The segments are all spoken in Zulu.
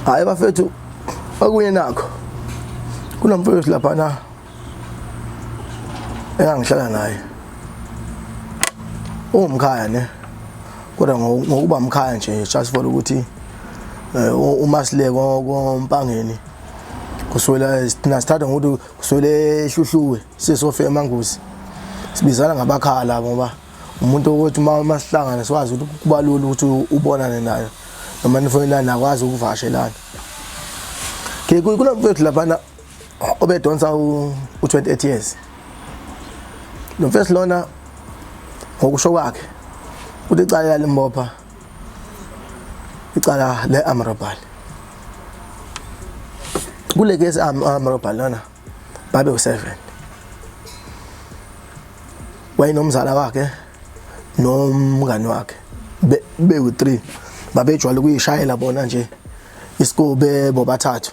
Hayi bafethu, okunye nakho kunomfowethu laphana engangihlala naye, uwumkhaya ne, kodwa ngokuba mkhaya nje just for ukuthi uma sile koMpangeni kuswela thina sithatha ngokuthi kuswele eHluhluwe sisofika eManguzi, sibizana ngabakhala ngoba umuntu ukuthi uma sihlangana sikwazi ukuthi kuba lula ukuthi ubonane naye noma nifonelane, nakwazi ukuvakashelana. Ke kunomfethu laphana obedonsa u-28 years. Lo mfethu lona, ngokusho kwakhe, uthi icala lalimbopha icala le-armed robbery. Kule case armed robbery lona babe u-7, wayenomzala wakhe nomngani wakhe bewu-3, babejwayele ukuyishayela bona nje isikobe bobathathu.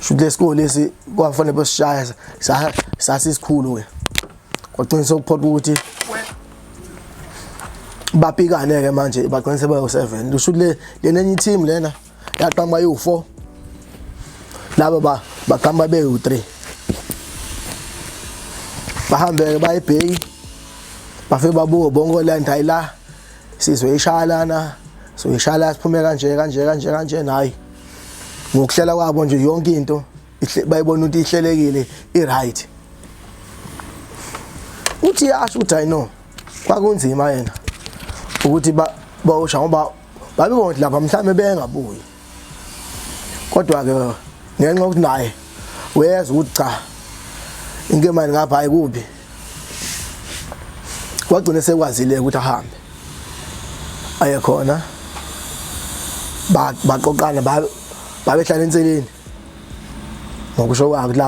Shuthi lesikole lesi kwafanele besishaya sasisikhulu ke, kwagcina sekuphoqa ukuthi bapikane ke manje, bagcina sebewu-7. Lusho le lenye team lena yaqhamuka yiwu-4, laba baqhamuka bewu-3. Bahambe-ke baye eBay, bafike babuke bonke la ndayi la sizoyishaya lana, sizoyishaya la, siphume kanje kanje kanje kanje. Nayi ngokuhlela kwabo nje yonke into bayibona ukuthi ihlelekile, i-right. Uthi yasho ukuthi hayi no, kwakunzima yena ukuthi bawusha ngoba babebona ukuthi lapha mhlawumbe bengabuyi, kodwa-ke ngenxa yokuthi naye uyezwa ukuthi cha, inkemane ngapha ayikubi, wagcina sekwazile ukuthi ahambe aye khona. Baqoqana, babehlala enseleni ngokusho kwakhe,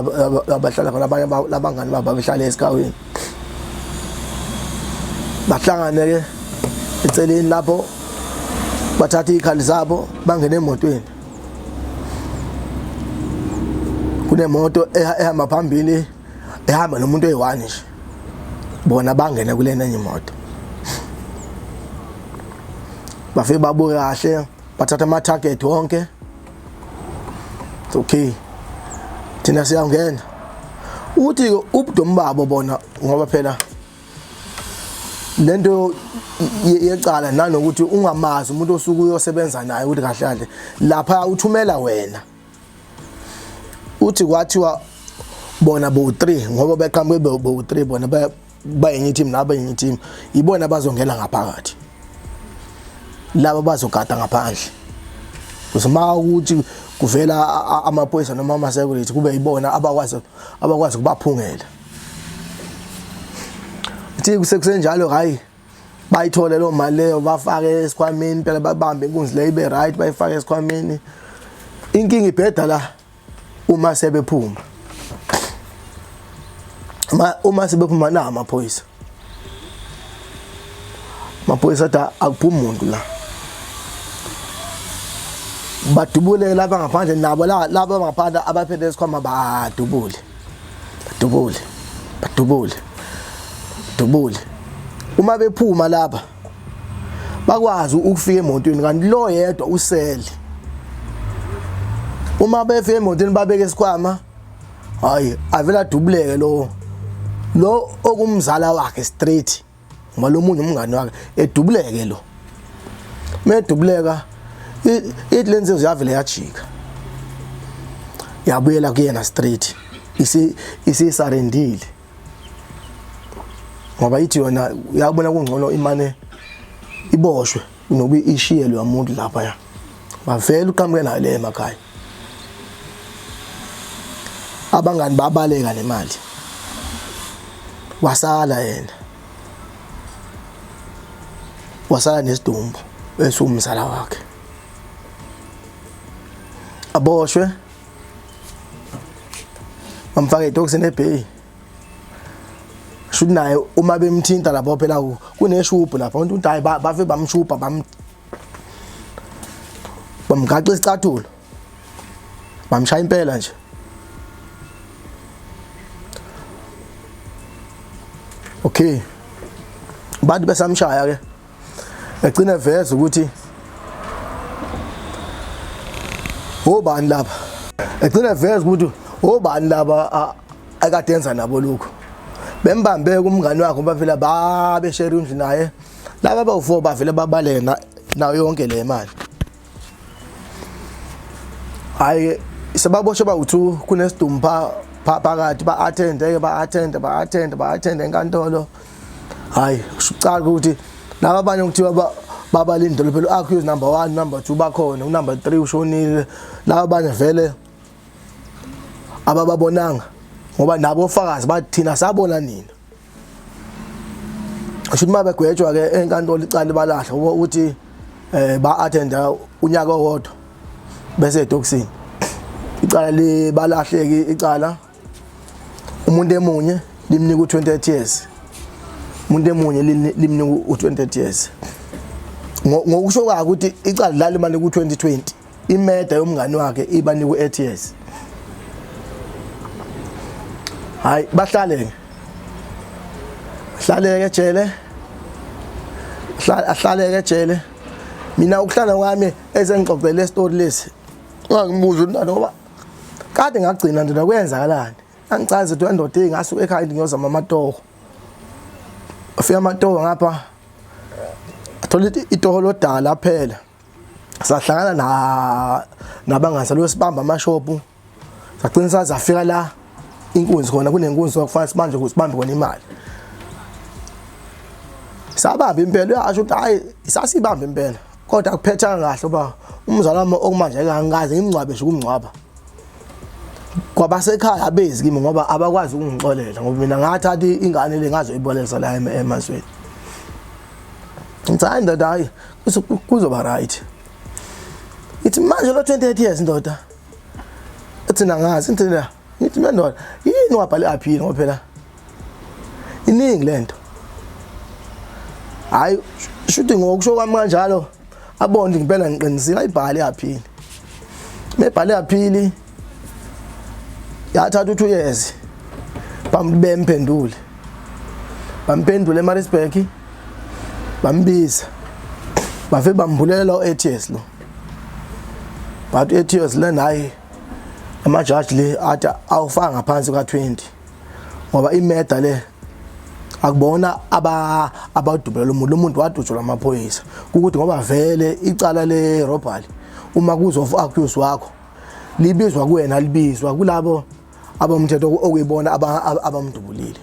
abahlala khona abanye labangani babo babehlala esigawini. Bahlangane ke enseleni lapho, bathatha izikhali zabo, bangena emotweni. Kunemoto ehamba phambili, ehamba nomuntu oyi-one nje, bona bangena kulena enye imoto. Bafike babuke kahle, bathatha ama-target wonke. Okay, thina siyangena. Uthi ubudomu babo bona, ngoba phela lento yecala nanokuthi ungamazi umuntu osuke uyosebenza naye ukuthi kahle kahle lapha uthumela wena. Uthi kwathiwa bona bo-3, ngoba beqhamuke bo-3, bona bayenye team nabo yenye team, ibona bazongena ngaphakathi, laba bazogada ngaphandle, ukuze uma ukuthi kuvela amaphoyisa noma ama-security kube yibona abakwazi ukubaphungela. Uthi kusekusenjalo, hayi, bayithole loo mali leyo, bafake esikhwameni phela, babambe inkunzi leyo ibe right, bayifake esikhwameni. Inkinga ibheda la uma sebephuma, uma sebephuma na amaphoyisa, amaphoyisa athi akuphumi muntu la. Badubule laba ngaphandle, nabo laba ngaphandle abaphethe isikhwama, badubule, badubule, badubule, badubule. Uma bephuma lapha bakwazi ukufika emotweni, kanti lo yedwa usele. Uma befika emotweni babeke isikhwama, hayi, avela adubuleke lo okumzala wakhe straight, ngoba lo munye umngane wakhe edubuleke. Lo medubuleka, ithi lensizwa yavele yajika, yabuyela kuyena straight, isisarendile, ngoba ithi yona uyabona kungcono imane iboshwe kunokuba ishiyelwe umuntu lapha. Ya bavele uqhamuke nayo le emakhaya, abangani babaleka nemali, wasala yena, wasala nesidumbu esiwumzala wakhe. Aboshwe, bamfake etokisini eBay. Shuthi naye uma bemthinta lapho phela kuneshubhu lapho, umuntu hayi, bafe bamshubha, bamgaxa isicathulo, bamshaya impela nje. Okay, bantu besamshaya ke, egcina veza ukuthi Obani laba? Egcina veza ukuthi obani laba akade enza nabo lokho. Bembambe kumngani wakhe ngoba phela babeshare indlu naye. Laba bawu4 bavele babaleka nayo yonke le mali. Hayi sebaboshwe bawu2 kunesidumbu phakathi ba-attend ke ba-attend ba-attend ba-attend enkantolo. Hayi kushucaka ukuthi laba abanye kuthiwa babalindele phela accused number 1 number 2 bakhona, number 3 ushonile. Laba abanye vele abababonanga ngoba nabo ofakazi bathi thina sabona nina. Shuthi uma begwetshwa ke enkantolo icala balahla ukuthi ba attenda unyaka owodwa bese edokisini. Icala libalahleki icala umuntu emunye limnika u28 years. Umuntu emunye limnika u28 years. Ngokusho kwakhe ukuthi icala lalimane ku2020 imeda yomngani wakhe ibanika u8 years. Hayi bahlale hlaleke ejele, ahlaleke ejele. Mina ukuhlala kwami esengixoxele le story lesi ungangibuza ukuthi ngoba kade ngagcina nje kwenzakalani. Angichaze ukuthi indoda engasuka ekhaya ngiyozama amatoho. Afika amatoho ngapha athola itoho lodala phela. Sahlangana na nabangani sibamba amashopu. Sagcina sazafika la inkunzi khona, kunenkunzi okufanele sibanje ukuthi sibambe khona imali. Sabamba impela, uyasho ukuthi hayi sasibamba impela kodwa akuphethanga kahle uba umzala wami okumanje angikaze ngimngcwabe nje ukumngcwaba. Kwabasekhaya abezi kimi ngoba abakwazi ukungixolela ngoba mina ngathatha ingane le ngazoyibolekisa la emazweni. Ngithi hayi ndoda, hayi kuzoba right. Ngithi manje lo 28 years ndoda thina ngazi ngithi la ngithi mina ndoda yini wabhala i-appeal ngoba phela iningi lento. Hayi shuthi ngokusho kwami kanjalo abonde ngempela ngiqinisile ayibhale i-appeal. Mebhale i-appeal yathatha u2 years bambemphendule. Bamphendule eMaritzburg bambiza bafike bambulela u8 years lo. But 8 years lena hayi amajaji le athi awufanga ngaphansi ka20 ngoba imeda le akubona abadubulela umuntu, umuntu wadutshulwa amaphoyisa. Ukuthi ngoba vele icala le robbery uma kuzofa accuse wakho libizwa kuwena, libizwa kulabo abomthetho okuyibona abamdubulile.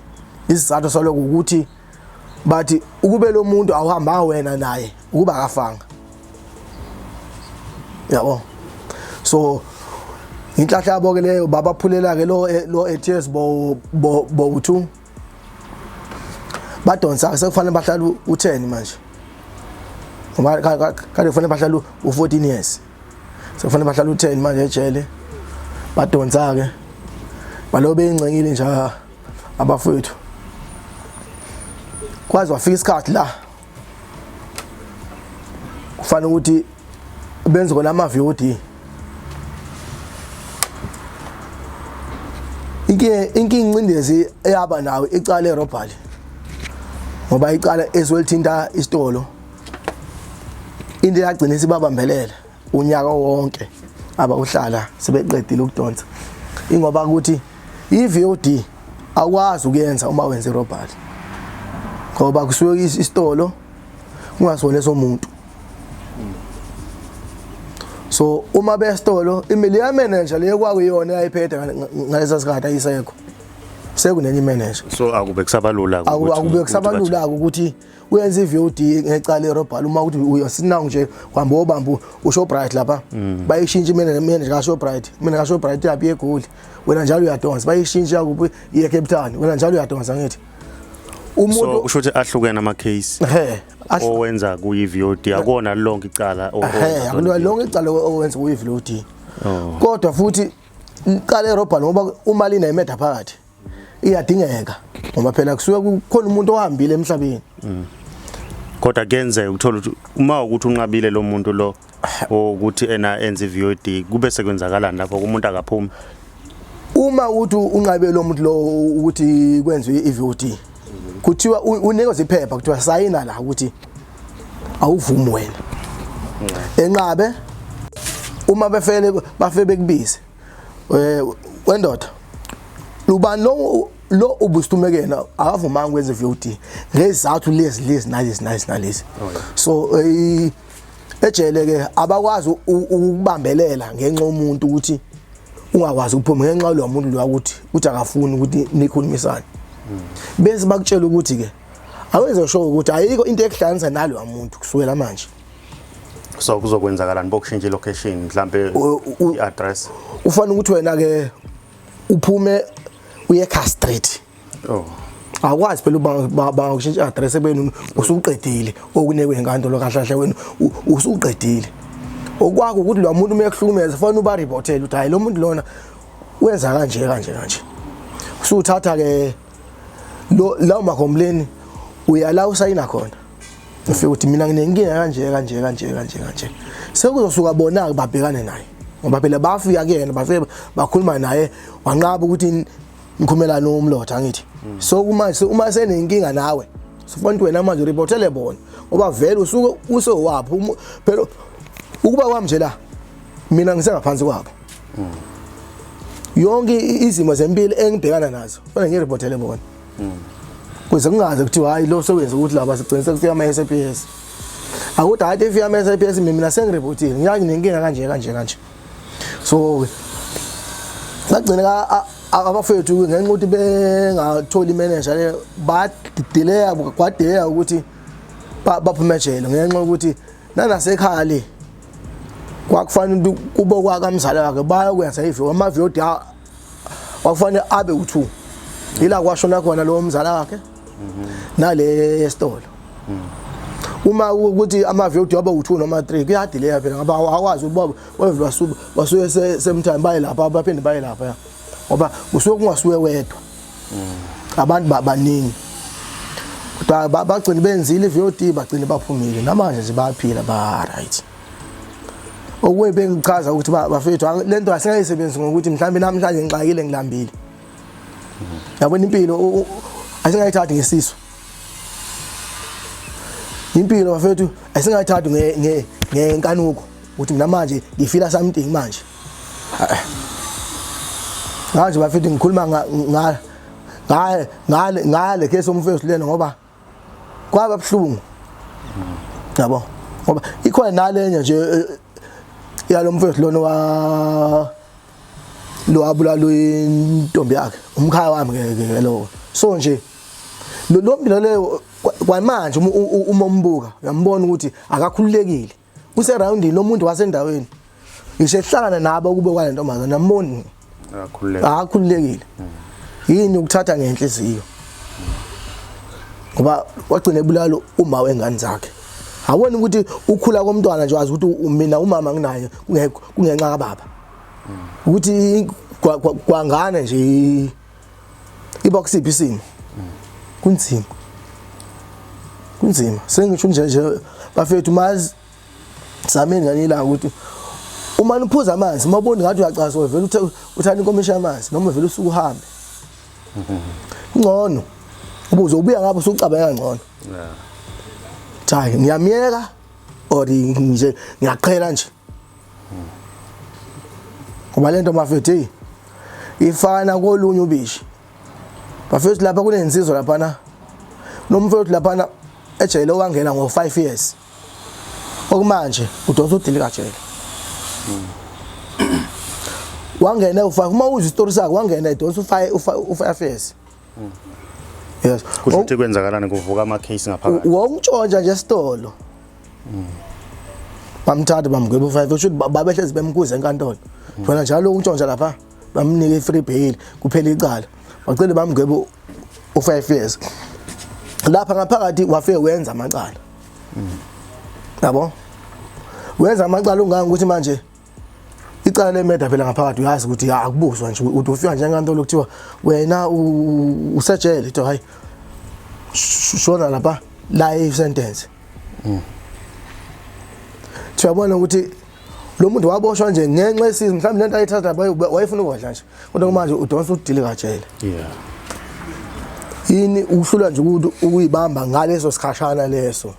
Isizathu saloko ukuthi bathi ukube lo muntu awuhambanga wena naye ukuba akafanga. Yabo. So inhlahla yabo ke leyo babaphulela ke lo 8 years bo bo 2 badonsa sekufanele bahlale u10 manje. Ngoba kade kufanele bahlale u14 years. Sekufanele bahlale u10 manje ejele. Badonsa ke. Balobe beyingcengile nje abafowethu. Kwazi wafika isikhathi la kufanele ukuthi benze kona ama VOD. Inkinga incindezi eyaba nayo icala erobbery ngoba icala ezolithinta isitolo into yagcina isibabambelela unyaka wonke abawuhlala sebeqedile ukudonsa, ingoba ukuthi i-VOD awukwazi ukuyenza uma wenza irobbery ngoba kusuke isitolo kungasona esomuntu. So uma besitolo imali ya manager leyo kwakuyona eyayiphethe ngalesa sikhathi ayisekho, sekunenye manager. So akube kusabalula akube kusabalula ukuthi uyenza i-VOD ngecala erobbery uma ukuthi uyasinawo nje uhamba obamba uShoprite lapha bayishintsha imanager kaShoprite, imanager kaShoprite yaphi eGoli, wena njalo uyadonsa, bayishintsha kuphi iye Cape Town, wena njalo uyadonsa. Ngithi umuntu so kusho ukuthi ahlukene ama case owenza kuyi VOD, akona lonke icala. Akulona lonke icala owenza kuyi VOD. Kodwa futhi icala erobbery ngoba uma linemeda phakathi iyadingeka ngoba phela kusuke kukhona umuntu ohambile emhlabeni. Kodwa kuyenzeka ukuthola ukuthi uma ukuthi unqabile lo muntu lo ukuthi ena enze i-VOD, kube sekwenzakalani lapho kumuntu akaphumi? Uma uthi unqabe lo muntu lo ukuthi kwenziwe i-VOD, kuthiwa unikezwe iphepha kuthiwa sayina la ukuthi awuvumi wena. Enqabe Uma befele bafe bekubize, wendoda lubani lo ubustumekena akavumanga ukwenza VOD ngezathu lezi lezi nalezi nalezi nalezi. So ejele ke abakwazi ukubambelela ngenxa yomuntu ukuthi ungakwazi ukuphuma ngenxa lo muntu lo ukuthi uthi akafuni ukuthi nikhulumisane. Bese bakutshela ukuthi ke awenze sure ukuthi ayikho into ekuhlanganisa nalo muntu kusukela manje. So kuzokwenzakalani bokushintsha ilocation mhlambe, i-address? Ufanele ukuthi wena ke uphume uye Car Street. Awukwazi phela bangakushintsha i-address ebeni usuqedile okunekwe inkantolo. Kahle kahle wena usuqedile okwakho ukuthi lo muntu uma ekuhlukumeza fanele uba reportele ukuthi hayi, lo muntu lona wenza kanje kanje kanje. Usuthatha ke lo lawo ma-complain, uyala usayina khona, ufike ukuthi mina nginenkinga kanje kanje kanje kanje kanje. Sekuzosuka bona-ke babhekane naye, ngoba phela bafika kuyena, bafike bakhuluma naye, wanqaba ukuthi nikhumelane umlotha, angithi? So uma senenkinga nawe, sofanele wena manje ureportele bona, ngoba vele usuke usewapho. Phela ukuba kwami nje la, mina ngisengaphansi kwabo. Yonke izimo zempilo engibhekana nazo fanele ngireportele bona, kuze kungaze kuthiwa hayi, lo sewenza ukuthi laba sigcine sekufika ama-SAPS. Akuthi hayi, efika ama-SAPS, mina sengireportile, ngiyazi nenkinga kanje kanje kanje. So bagcine abafethu ngenxa ukuthi bengatholi imanager le, badelaya, kwadeya ukuthi baphume ejele, ngenxa yokuthi nanasekhaya le kwakufanele ukuthi kube kwakamzala wakhe bayokwenza iviyo, ama-VOD kwakufanele abe u-2, ila kwashona khona lowo mzala wakhe nale yesitolo. Uma ukuthi ama-VOD abe u-2 noma 3, kuyadileya phela, ngoba awakwazi ukuba wevele basuke same time baye lapha, baphinde baye lapha, ngoba kusuke kungasuke wedwa, abantu baningi. Kodwa bagcine benzile i-VOD, bagcine baphumile, namanje nje bayaphila, ba-right. Okuye bengichaza ukuthi bafethu, le nto asingayisebenzisi ngokuthi mhlawumbe namhlanje ngixakile, ngilambile. Yabona, impilo asingayithathi ngesisu. Impilo bafethu asingayithathi ngenkanuko ukuthi mina manje ngifila something manje. Manje bafethu, ngikhuluma ngale case omfethu lena, ngoba kwaba buhlungu, yabo, ngoba ikhona nalenye nje yalo mfethu lona wa lo abulala intombi yakhe, umkhaya wami ke lo. So nje lo mpilo leyo kwamanje uma umbuka uyambona ukuthi akakhululekile, useroundini lo muntu wasendaweni, ngisho ehlangana nabo kube kwale ntombazane amboni. Akakhululeka. Akakhululekile. Yini? Ukuthatha ngenhliziyo, ngoba wagcina ebulala uma wengane zakhe. Awona ukuthi ukhula komntwana nje wazi ukuthi mina umama nginaye kungekho kungenxa kababa, ukuthi kwangane nje iba kusiphi isimo. Kunzima, kunzima. Sengisho nje bafethu, mazi zameni nganila ukuthi uma niphuza amanzi, uma ubona ngathi uyacaswa, vele uthatha inkomishi yamanzi noma vele usuke uhambe, kungcono ubuze ubuya ngapho usucabanga kangcono. Cha, ngiyamyeka or nje ngiyaqhela nje, ngoba lento bafethu, hey, ifana kolunye ubishi bafethu. Lapha kunensizwa laphana, nomfethu laphana ejele owangena ngo-5 years, okumanje udonsa udili kajele. Wangena u-5, uma uzwa isitori sakhe, wangena edonsa u-5 years, yes. Kusho ukuthi kwenzakalani? Kuvuka ama-case ngaphakathi? Wawumtshontsha nje esitolo, bamthatha bamgweba u-5. Kusho ukuthi babehlezi bemkuza enkantolo khona njalo ukuntshontsha lapha, bamnika i-free bail, kuphela icala, bacele bamgweba u-5 years. Lapha ngaphakathi wafike wenza amacala, yabo, wenza amacala unganga ukuthi manje icala lemurder phela ngaphakathi uyazi ukuthi ya, akubuzwa nje, uthi ufika nje enkantolo kuthiwa wena usejele, kuthiwa hayi, shona lapha life sentence. Siyabona ukuthi lo muntu waboshwa nje ngenxa yesizo, mhlawumbe lento ayithatha lapha wayefuna ukudla nje, kodwa manje udonsa udili kajele. Yini? Uhlulwa nje ukuthi ukuyibamba ngaleso sikhashana leso.